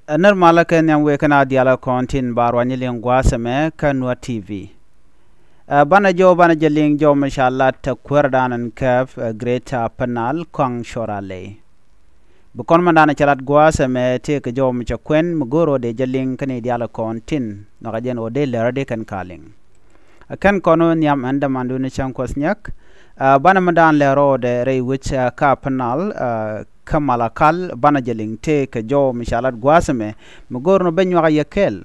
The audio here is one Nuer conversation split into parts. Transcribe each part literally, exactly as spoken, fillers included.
Ɛ nir malä kɛ nhiam wëë kɛn a dialä kɔn tin ba ruany liŋ gua̱a̱th ɛmɛ kä Nuer T V. Ɛ banɛ jɔw banɛ jɛ liŋ jɔw mi ca lat ɛ kuäär dan ɛn käp ɛ Greater Upper Nile Kuaŋ Cuɔr Alɛy. Bi kɔn mɛn dan ɛ cɛ lat gua̱a̱th ɛmɛ tëëkɛ jɔw mi cɛ kuɛn mi go̱o̱r ɣöö dee jɛ liŋ kä ni dialä kɔn tin nhɔakɛ jɛn ɣöö dee lɛr ɣä dee kɛn ka liŋ. Ɛ kɛn kɔn ɣöö nhiam ɛn dämandun cäŋ kuɔth nyäk. Ɛ banɛ mɛn dan lɛr ɣöö dee rɛy wec ɛ kä Upper Nile ɛ kä Malakal banɛ jɛ liŋ tëëkɛ jɔw mi ca lat gua̱a̱th ɛmɛ mi go̱o̱r ni ben nyuak a yɛ kɛɛl.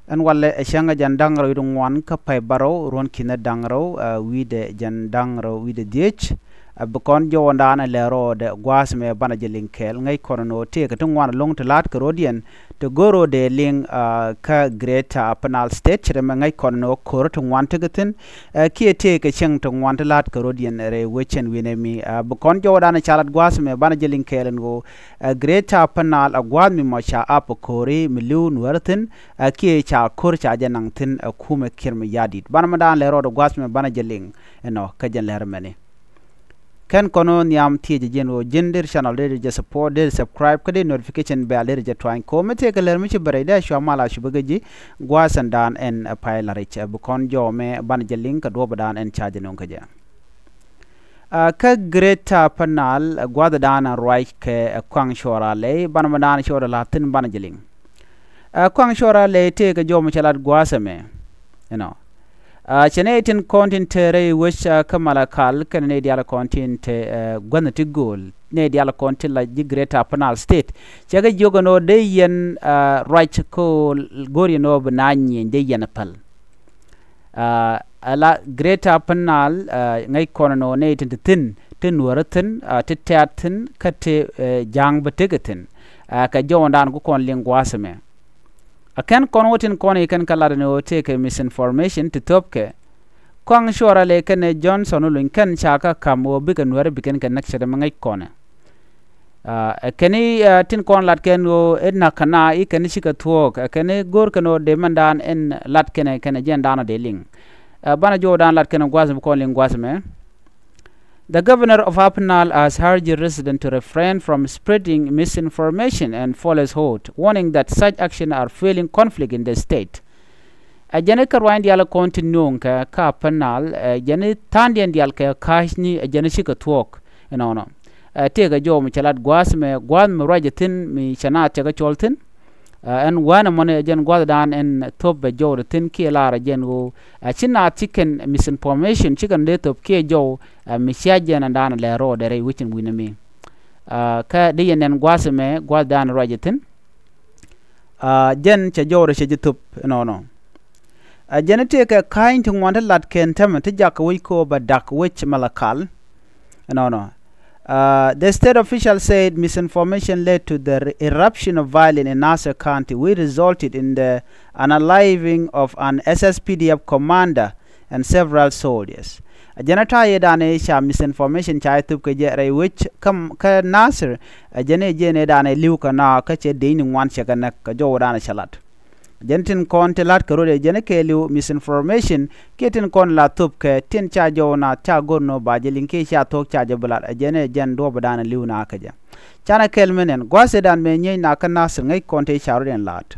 Ɛn walɛ ɛ cäŋ ɛ jɛn da̱ŋ rɛw wi̱cdɛ ŋuan kä pay bärɔw ruɔ̱n ki̱n ɛ da̱ŋ rɛw ɛ wi̱cdɛ jɛn da̱ŋ rɛw wi̱cdɛ dhiec. Ɛ bi kɔn jɔwändan ɛ lɛr ɣöö dee gua̱a̱th ɛmɛ banɛ jɛ liŋ kɛɛl ŋäc kɔn ɛn ɣöö tëëkɛ ti ŋuan ɛlɔ̱ŋ ti la̱t kɛ ro̱diɛn ti go̱o̱r ɣöö dee liŋ ɛ kä Greater Upper Nile State ci rɛmɛ ŋäc kɔn ɛn ɣöö ko̱r ti ŋuan tekɛ thi̱n. Ɛ kiɛ tëëkɛ cäŋ ti ŋuan ti la̱t kɛ ro̱diɛn rɛy wecɛn wi̱nɛ mi ɛ bi kɔn jɔwändan ɛ ca lat gua̱a̱th ɛmɛ banɛ jɛ liŋ kɛɛl ɛn ɣöö ɛ Greater Upper Nile ɛ gua̱a̱th mi mɔ ca ap ɛ ko̱ri mi li̱w Nuäär thi̱n. Ɛ kiɛ ca ko̱r ca jɛ naŋ thi̱n ɛ kumɛ Kiir Mayardit banɛ mɛn dan lɛr ɣöö dee gua̱a̱th ɛmɛ banɛ jɛ liŋ ɛnɔ kä jɛn lɛr mɛni. Kɛn kɔn ɣöö nhiam thiecɛ ji̱n ɣöö ji̱n deri channel deri jɛ support deri subscribe kä deri notification bell deri jɛ tuany ko̱o̱m mi tëëkɛ lɛr mi ci bɛ rɛy dee cua mal a cupä kä ji̱ gua̱a̱th ɛn dan ɛn ɛ pay la̱ric ɛ bi kɔn jɔw mɛ banɛ jɛ liŋ kɛ duɔ̱ɔ̱p dan ɛn ca jɛ no̱o̱ŋ kä jɛ. Ɛ kä Greater Upper Nile ɛ gua̱a̱th dan ɛn ruac kɛ ɛ Kuaŋ Cuɔr Alɛy banɛ mɛn dan cɔɔdɛ la̱a̱ thi̱n banɛ jɛ liŋ. Ɛ Kuaŋ Cuɔr Alɛy tëëkɛ jɔw mi cɛ lat gua̱a̱th ɛmɛ. Ɛnɔ. Ɛ cɛ nɛy tin kɔn tin te rɛy wec ɛ kä Malakal kɛnɛ nɛy diaal kɔn tin te ɛ gua̱nh ti gööl nɛy diaal kɔn tin la ji̱ Greater Upper Nile State. Cɛ kɛ jiök ɛn ɣöö dee yɛn ɛ ruac kä ɣöö go̱o̱r yɛn ɣöö bi naath nyieny dee yɛn ɛ päl. Ɛ ala Greater Upper Nile ɛ ŋäc kɔn ɛn ɣöö nɛy tin te thi̱n ti Nuäär thi̱n ɛ ti tɛ̈t thi̱n kä ti ɛ ja̱a̱ŋ bä tekɛ thi̱n. Ɛ kɛ jɔwändan ku kɔn liŋ gua̱a̱th ɛmɛ. Ɛ kɛn kɔn wä tin kɔn i̱ kɛn kä lat ɛn ɣöö tëëkɛ misinformation ti thöpkɛ. Kuaŋ Cuɔr Alɛy kɛnɛ Johnson Oluny kɛn ca kä ka̱m ɣöö bikɛ Nuäär bi kɛn kɛ näk ce̱t ɛmɛ ŋäc kɔnɛ. Ɛ kɛn i̱ ɛ tin kɔn lat kɛn ɣöö ɛ na̱k kɛ na i̱ kɛn i̱ cikɛ thuɔ̱ɔ̱k ɛ kɛn i̱ go̱o̱r kɛn ɣöö dee mɛn dan ɛn lat kɛnɛ kɛnɛ jɛn dan ɔ dee liŋ. Ɛ banɛ jɔwdan lat kɛn gua̱a̱th ɛmɛ kɔn liŋ gua̱a̱th ɛmɛ. The governor of Upper Nile has urged residents to refrain from spreading misinformation and falsehood, warning that such action are fueling conflict in the state. Ɛ jɛn i̱ kä ruany diaal kɔn ti nööŋ kɛ kä Upper Nile ɛ jɛn i̱ tha̱a̱ŋdiɛn diaal kɛ ka̱a̱cni ɛ jɛn i̱ cikɛ thuɔ̱k. Ɛnɔnɔ ɛ tëëkɛ jɔw mi cɛ lat gua̱a̱th mɛ gua̱a̱th mi ruac ɛ thi̱n mi cɛ naath cɛ kɛ cɔl thi̱n. Ɛ ɛn wänɛ mɔni ɛ jɛn gua̱thdan ɛn thop bɛ jɔwdɛ thi̱n kiɛ lar ɛ jɛn ɣöö ɛ ci naath ci kɛn misinformation ci kɛn dee thop kiɛ jɔw ɛ mi cia jɛn ɛn da̱a̱n lɛ rɔɔdɛ rɛy wecin wi̱nɛ mi. Ɛ kä dee yɛn nɛn gua̱a̱th ɛmɛ gua̱thdan ruac ɛ thi̱n. Ɛ jɛn cɛ jɔwdɛ cɛ ji̱ thop ɛnɔnɔ. Ɛ jɛn i̱ tëëkɛ ka̱ny ti ŋuan ti lat kɛn tämɛ ti jakä wec kɛ ɣöö bɛ da̱k wec Malakal. Ɛnɔnɔ. Uh, the state official said misinformation led to the re- eruption of violence in Nasir County, which resulted in the unaliving of an S S P D F commander and several soldiers. A jɛn a ta̱a̱ yɛ danɛ ca misinformation ca ithop kɛ jɛ rɛy wec kä Nasir. A jɛn ɛ jɛn ɛ danɛ li̱w kɛ na kä cɛ dec ni ŋuan cɛ kɛ näk kɛ jɔw danɛ cɛ lat. Jɛn tin kɔn ti la̱t kɛ rot ɛ jɛn kɛɛliw misinformation kiɛ tin kɔn la thop kɛ tin ca jɔw na ca go̱r nɔ ba jɛ liŋ kiɛ ca thok ca jɛ bi la̱t ɛ jɛn ɛ jɛn duɔ̱p dan li̱w na kä jɛ. Canɛ kɛɛl mi nɛn gua̱a̱th ɛ dan mɛ nyieny na kä Nasir ŋäc kɔn ti ca rot ɛn la̱t.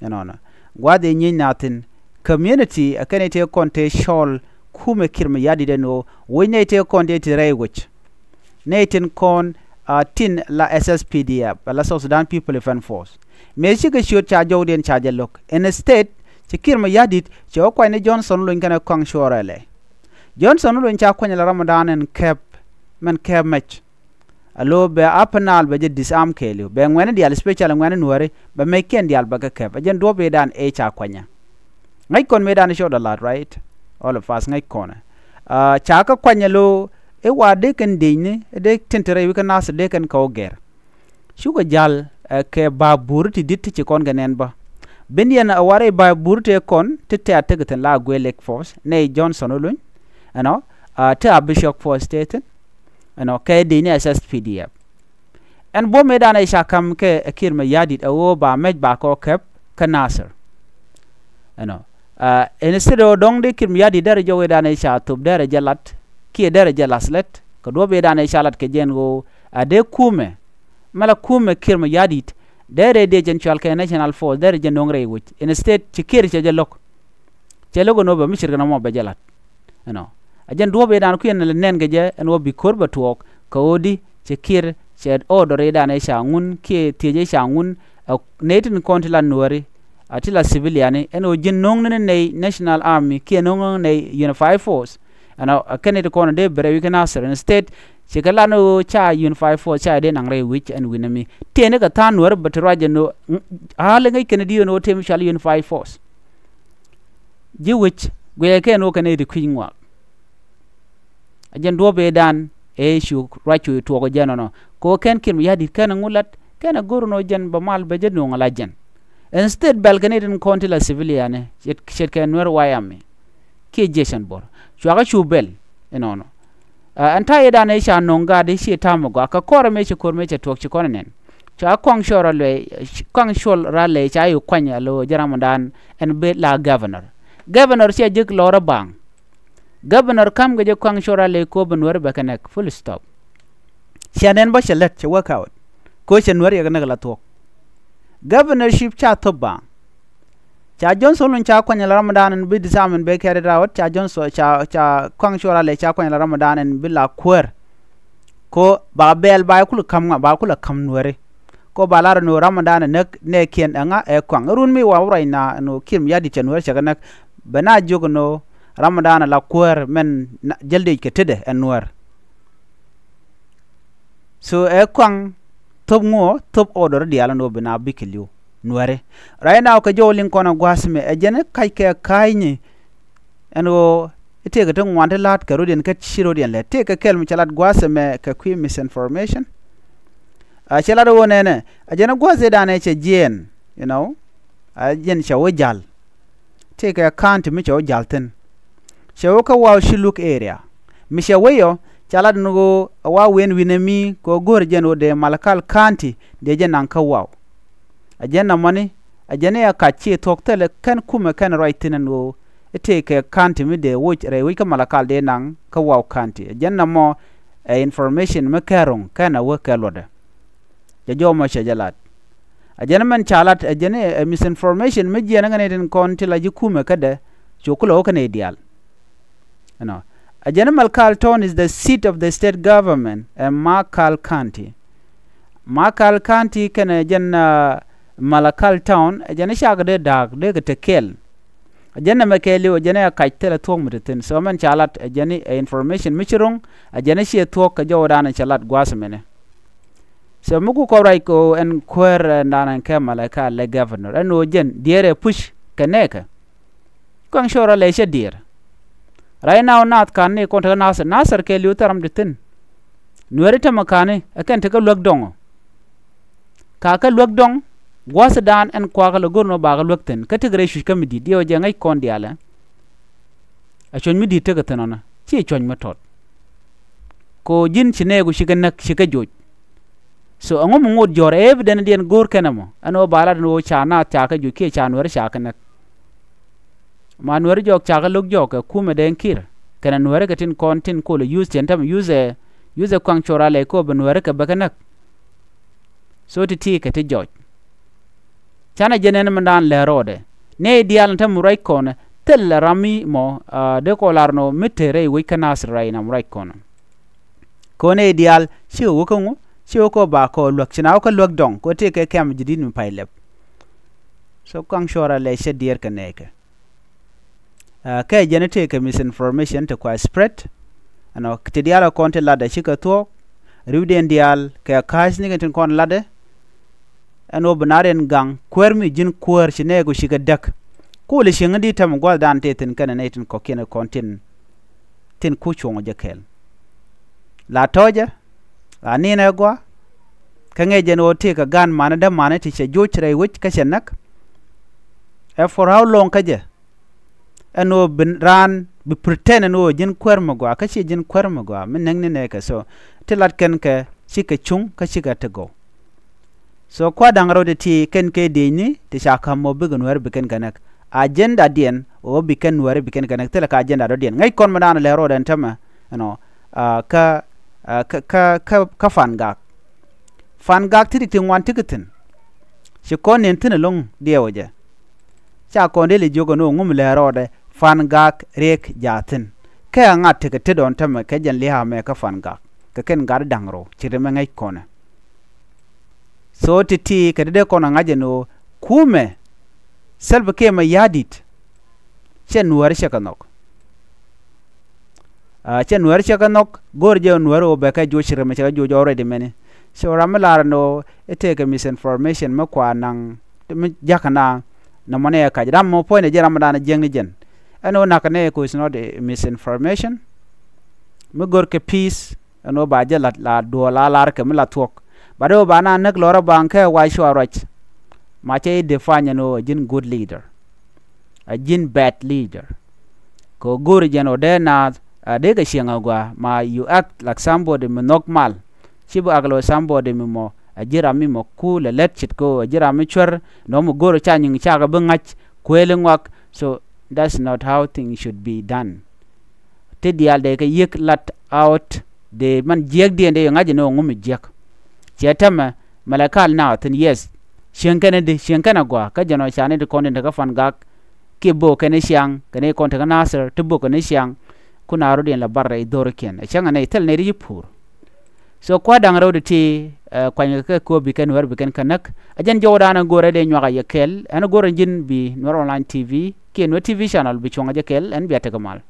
Ɛnɔnɔ gua̱a̱th ɛ nyieny na thin community ɛ kɛn ɛ tëë kɔn ti cɔl kumɛ Kiir Mayardit ɛn ɣöö wec nɛy tëë kɔn ti ti rɛy wec. Nɛy tin kɔn a tin la S S P D F la South Sudan People Defense Force. Mëë cikɛ ciöt ca jɔwdiɛn ca jɛ lo̱k instead ci Kiir Mayardit cɛ wä kuany ni Johnson Olony kɛnɛ Kɔaŋ Cuɔr Alɛy. Johnson Olony ca kuany la Ramadan ɛn kɛp mɛn kɛp mɛc. A lo̱ bɛ Upper Nile bɛ jɛ disarm kɛɛliw bɛ ŋuɛni diaal special ŋuɛni nuääri bɛ mɛckiɛn diaal bɛ kɛ kɛp ɛ jɛn duɔ̱p i̱dan ëë ca kuanyɛ. Ŋäc kɔn mëëdan cɔw dɔ la̱t right. All of us ŋäc kɔnɛ. Ca kä kuanyɛ lo̱ i̱ wa dee kɛn diecni dee tin te rɛy wi̱c kä Nasir dee kɛn kɛ wä gɛr. Cukɛ ja̱l ɛ kɛ baabur ti di̱t ti ci kɔn kɛ nɛn bä. Bin yɛn ɛ warɛ baabur tëë kɔn ti tɛ̈t tekɛ thi̱n la Aguelek Force nɛy Johnson Olony. Ɛnɔ ti a Bishop Force tëë thi̱n. Ɛnɔ kɛ diecni S S P D F. Ɛn buɔ̱m mëëdan ɛ ca ka̱m kɛ ɛ Kiir Mayardit ɛ ɣöö ba mɛc ba kɔ kɛp kä Nasir. Ɛnɔ instead ɔ dɔ̱ŋ dee Kiir Mayardit derɛ jɔw i̱dan ɛ ca thop derɛ jɛ lat kiɛ derɛ jɛ la̱th lät kɛ duɔ̱p i̱dan ɛ ca lat kɛ jɛn ɣöö a dee kumɛ mɛ la kumɛ Kiir Mayardit Derɛ diɛ jɛn cual kɛ National Force, derɛ jɛ no̱o̱ŋ rɛy wec. Instead, ci Kiir cɛ jɛ lo̱k. Cɛ lo̱k ɛn ɣöö bɛ mi ce̱tkɛ nɔmɔ bɛ jɛ la̱t. Ɛnɔ. A jɛn duɔ̱ɔ̱p ëëdan kui̱ ɛn lɛ nɛn kɛ jɛ, ɛn ɣöö bi ko̱r bɛ tuɔɔk, kɛ ɣöö di, cɛ Kiir, cɛ order ëëdan ëë ca ŋun, kiɛ thiec ëë ca ŋun, ɛ nɛy tin kɔn ti la Nuääri, a ti la civilian, ɛn ɣöö ji̱n no̱o̱ŋ ni nɛy National Army, kiɛ no̱o̱ŋ ni nɛy Unified Force. Ɛnɔ, ɛ kɛn it kɔn dee bɛ rɛy wi̱c kä Nasir. Instead, ci kɛ lat ni ɣöö ca Unified Force ca dee naŋ rɛy wi̱c ɛn wi̱n ɛmi. Tëë ni kɛ tha̱a̱ŋ Nuääri bä ti ruac ɛn ɣöö, ɣa̱l ŋäc kɛn di ɛn ɣöö tëë mi cɔal Unified Force. Ji̱ wec, guiɛɛkɛ ɛn ɣöö kɛn it kui̱c ŋuak. A jɛn duɔ̱ɔ̱p ëëdan, ëë cu ruac cu tuɔɔk jɛn ɛnɔ. Kɛ ɣöö kɛn Kiir Mayardit kɛn ŋu lat, kɛn ɛ go̱r ɛn ɣöö jɛn bɛ mal bɛ jɛ no̱o̱ŋ ala jɛn. Instead bɛl kɛn it in kɔn ti la civilian, ce̱t, ce̱tkɛ Nuer White Army. Kiɛ jiɛc ɛn Bor. Cuakɛ cu bɛl, inɔnɔ. Ɛ, ɛn ta̱a̱ yetdan ëë ca no̱o̱ŋ gaat i̱ ci ta̱a̱ mi gɔaa. Kɛ kɔrɛ mëë ci ko̱r mëë cɛ tuɔɔk ci kɔn ɛ nɛn. Cua Kuaŋ Cuɔl Ralɛ, Kuaŋ Cuɔl Ralɛ ca yi kuany alo jɛ ramdan ɛn bi la governor. Governor ciɛ ji̱k lɔrä baŋ. Governor ka̱m kɛ jɛ Kuaŋ Cuɔl Ralɛ ko̱ bɛ Nuääri bɛ kɛ nɛk. Full stop. Ciɛ nɛn bä cɛ lät cɛ work out. Ko̱ cɛ Nuääri yɛ kɛ nɛk la thuɔ̱k. Governorship ca thop baŋ. Ca Johnson Olony ca kuany la ramdan ɛn bi disarmament bɛ carried out, ca Johnson, ca, ca Kuaŋ Cuɔl Ralɛ ca kuany la ramdan ɛn bi la kuäär. Ko ba bɛl ba kulɛ ka̱m ŋa, ba kulɛ ka̱m Nuääri. Ko ba lar ɛn ɣöö ramdan ɛ näk nɛɛkiɛn ɛ ŋa, ɛ Kuaŋ. Run mi wa wä ruacna ɛn ɣöö Kiir Mayardit cɛ Nuääri cɛ kɛ näk. Bɛ na jiök ɛn ɣöö ramdan ɛ la kuäär mɛn jäl dec kɛ tetdɛ ɛ Nuäär. So ɛ Kuaŋ thop ŋuɔ, thop order diaal ɛn ɣöö bi na bikɛ li̱w Nuääri. Right now kɛ jɔw liŋ kɔn ɛ gua̱a̱th mɛ ɛ jɛn ka̱ckɛ ka̱a̱cni. Ɛn ɣöö i̱ tëëkɛ ti ŋuan ti la̱a̱t kɛ rɔ̱diɛn kä ci rɔ̱diɛn lɛ tëëkɛ kɛl mi cɛ lat gua̱a̱th mɛ kɛ kui̱ misinformation. A cɛ lat ɣöö nɛnɛ ɛ jɛn gua̱a̱th ëëdan ɛ cɛ jiɛɛn, you know, a jɛn cɛ wä ja̱l. Tëëkɛ county mi cɛ wä ja̱l thi̱n. Cɛ wä kä Wau Shilluk area. Mi cɛ wä yɔ, ca lat ni ɣöö ɛ wa wen wi̱nɛ mi kɛ ɣöö go̱o̱rɛ jɛn ɣöö dee Malakal county dee jɛ naŋ kä Wau. Ɛ jɛn nɔmɔni, ɛ jɛn i̱ ɛ kac ci thuɔ̱k thilɛ kɛn kumɛ kɛn ruac thi̱n ɛn ɣöö i̱ tëëkɛ county mi dee woc rɛy wec kä Malakal dee naŋ kä Wau county. Ɛ jɛn nɔmɔ ɛ information mi kɛn ro̱ŋ kɛn ɛ wä kɛ luɔtdɛ. Jɛ jɔmɔ cɛ jɛ lat. A jɛn mɛn ca lat, a jɛn ɛ misinformation mi jiɛn ŋäni tin kɔn ti la ji̱ kumɛ kädɛ cu kulɛ wä kä nɛy diaal. Ɛnɔ. A jɛn Malakal Town is the seat of the state government ɛ Malakal County. Malakal County kɛnɛ jɛn, uh, Malakal Town, a jɛn cakɛ dee da̱a̱k dee kɛ te kɛɛl. A jɛn nɛmɛ kɛɛliw a jɛn ɛ kac thilɛ thuɔ̱k mi te thi̱n. So mɛn ca lat a jɛn ɛ information mi ci ro̱ŋ, a jɛn ciɛ thuɔ̱k kɛ jɔwdan cɛ lat gua̱a̱th mɛnɛ. So mi ku kɔp ruac ko ɛn kuäär ɛn dan ɛn kɛ Malakal lɛ governor ɛn ɣöö jɛn diɛɛr ɛ push kɛ nɛɛkɛ. Kuaŋ Cuɔl Ralɛ cɛ diɛɛr. Right now naath ka̱n ni kɔn tekɛ Nasir, Nasir kɛɛliw thil ram te thi̱n. Nuääri tämɛ ka̱n ni ɛ kɛn tekɛ luäk dɔ̱ŋ ɔ. Ka kä luäk dɔ̱ŋ, gua̱thdan ɛn kuakä lɛ go̱r nɔ bakɛ luäk thi̱n. Kä tekɛ rɛy cuc kä mi di̱t, diɛw jɛ ŋäc kɔn diaalɛ. Ɛ cuɔ̱ny mi di̱t tekɛ thi̱n ɔnɔ, ciɛ cuɔ̱ny mi tɔt. Ko ji̱n ci nɛɛku cikɛ näk, cikɛ joc. So, ɛŋu mi ŋot jɔ̱ɔ̱r ɛ evidence diɛn go̱o̱r kɛn ɛmɔ? Ɛn ɣöö ba lat ɛn ɣöö ca naath ca kɛ joc kiɛ ca Nuääri ca kɛ näk. Ma Nuääri jɔɔk ca kɛ lo̱k jɔɔk kɛ kumɛ dee Kiir. Kɛnɛ Nuääri kɛ tin kɔn tin kolɛ use cɛn tämɛ use ɛ, use ɛ Kuaŋ Cuɔl Ralɛ kɛ ɣöö bɛ Nuääri kɛ bɛ kɛ näk. So ti ti kɛ ti jɔc. Canɛ jɛ nɛn mindan lɛ rɔɔdɛ. Nɛy diaal ni tämɛ ruac kɔnɛ, thilɛ ram mi mɔ, ah, dee kɔ lar nɔ mi te rɛy wec kä Nasir rɛy nam ruac kɔnɛ. Kɛ ɣöö nɛy diaal, cikɛ wä kä ŋu, cikɛ wä kä ba kɔ luäk, ci na wä kä luäk dɔ̱ŋ, kɛ ɣöö tëëkɛ kɛm ji̱ di̱t mi pay lɛp. So Kuaŋ Cuɔl Ralɛ cɛ diɛɛr kɛ nɛɛkɛ. Ah, kɛ jɛn tëëkɛ misinformation ti kua spread. Ɛnɔ, ti diaal kɔn ti latdɛ cikɛ thuɔ̱k. Ri̱wdiɛn diaal kɛ ka̱a̱cnikɛn tin kɔn latdɛ. Ɛn ɣöö bi na̱a̱r ɛn gaŋ kuäär mi ji̱n kuäär ci nɛɛku cikɛ däk. Kulɛ cieŋ di tämɛ gua̱thdan tëë thi̱n kɛnɛ nɛy tin kɔ̱kiɛn kɔn tin, tin ku cuɔ̱ŋ jɛ kɛɛl. La tɔ̱ɔ̱cɛ, la ni̱n ɛ gɔaa. Kä ŋäc jɛn ɣöö tëëkɛ gan manɛ dämanɛ manɛ ti cɛ joc rɛy wec kä cɛ näk. Ɛ for how long kä jɛ? Ɛn ɣöö bi raan bi pretend ɛn ɣöö ji̱n kuäär mi gɔaa, kä ciɛ ji̱n kuäär mi gɔaa, mi näk ni nɛɛkɛ. So, ti lat kɛn kɛ cikɛ cuŋ, kä cikɛ ti gɔw. So, kua da̱ŋ rɛw ti ti kɛn kɛ diecni, ti ca ka̱m mɔ bikɛ Nuääri bi kɛn kɛ näk. Agenda diɛn, ɣöö bi kɛn Nuääri bi kɛn kɛ näk, thilɛ ka agenda dɔ̱diɛn. Ŋäc kɔn mi da̱a̱n lɛ rɔɔdɛ ɛn tämɛ, ɛnɔ, ah, kä, ah, kä, kä, kä, kä Fangak. Fangak ti rik ti ŋuan ti kɛ thi̱n. Ci kɔn niɛn thi̱n ɛlɔ̱ŋ diɛɛwä jɛ. Ca kɔn dee lɛ jiök ɛn ɣöö ŋum lɛ rɔɔdɛ Fangak Riek Jathin. Kɛ ŋa̱t tekɛ tetdɔɔn tämɛ kɛ jɛn lia̱a̱ mɛ kä Fangak kɛ kɛn gat da̱ŋ rɔw ci ri mɛ ŋäc kɔnɛ. So ti̱ti̱ kɛ ti dee kɔn ɛ ŋa̱c ɛn ɣöö kumɛ Salva Kiir Mayardit cɛ Nuäär cɛ kɛ nhɔk. Cɛ Nuäär cɛ kɛ nhɔk, go̱o̱r jɛ Nuäär ɣöö bɛ kɛ juɔc ci ri mɛ cɛ kɛ juɔc already mɛni. So ram mi lar ɛn ɣöö i̱ tëëkɛ misinformation mi kua naŋ mi ja̱kä na nɔmɔ ni ɛ kac ram mɔ puɔ̱nydɛ jɛ ram mi dan jiäkni jɛn. Ɛn ɣöö nakä ni ku is not a misinformation. Mi go̱r kɛ peace ɛn ɣöö ba jɛ la duɔl a lar kɛ mi la thuɔ̱k. But ɣöö ba na näk lɔrä baŋ kɛ wa cua ruac. Ma cɛ i̱ define ɛn ɣöö a ji̱n good leader, a ji̱n bad leader. Kɛ ɣöö go̱o̱ri jɛn ɣöö dee naath a dee kɛ cieŋ agɔaa ma you act like somebody mi nhɔk mal. Ci bi act like somebody mi mɔ a ji̱ ram mi mɔ ku lɛ lät ce̱tkɛ ɣöö a ji̱ ram mi cuer nɔmɔ go̱o̱ri ca nyiŋ cakɛ bi ŋa̱c kuëëli ŋuak. So that's not how things should be done. Ti diaal dee kɛ yiëk lat out dee man jiäkdiɛn dee yɛ ŋa̱c ni ɣöö ŋum mi jiäk. Ciɛ tämɛ mɛlɛ kal na thi̱n, yes. Cieŋ kɛn di cieŋ kɛn agɔaa kä jɛn ɔ ca ni ti kɔn tin te kä Fangak. Kiɛ bok kɛn i̱ ciaŋ kɛn i̱ kɔn te kä Nasir ti bok kɛn i̱ ciaŋ. Kun a rot yɛn la bar rɛy dhorikiɛn ɛ cäŋ ɛ nɛy thil nɛy ri ci puur. So kua̱r da̱ŋ rɛw ti ti kuanykɛ kɛ kööp bi kɛn wär bi kɛn kä näk. A jɛn jɔwdan ɛ go̱rɛ dee nyuak a yɛ kɛl ɛn go̱rɛ ji̱n bi Nuɛr Online T V kiɛ Nuɛr T V channel bi cuɔ̱ŋ a jɛ kɛl ɛn bia tekɛ mal.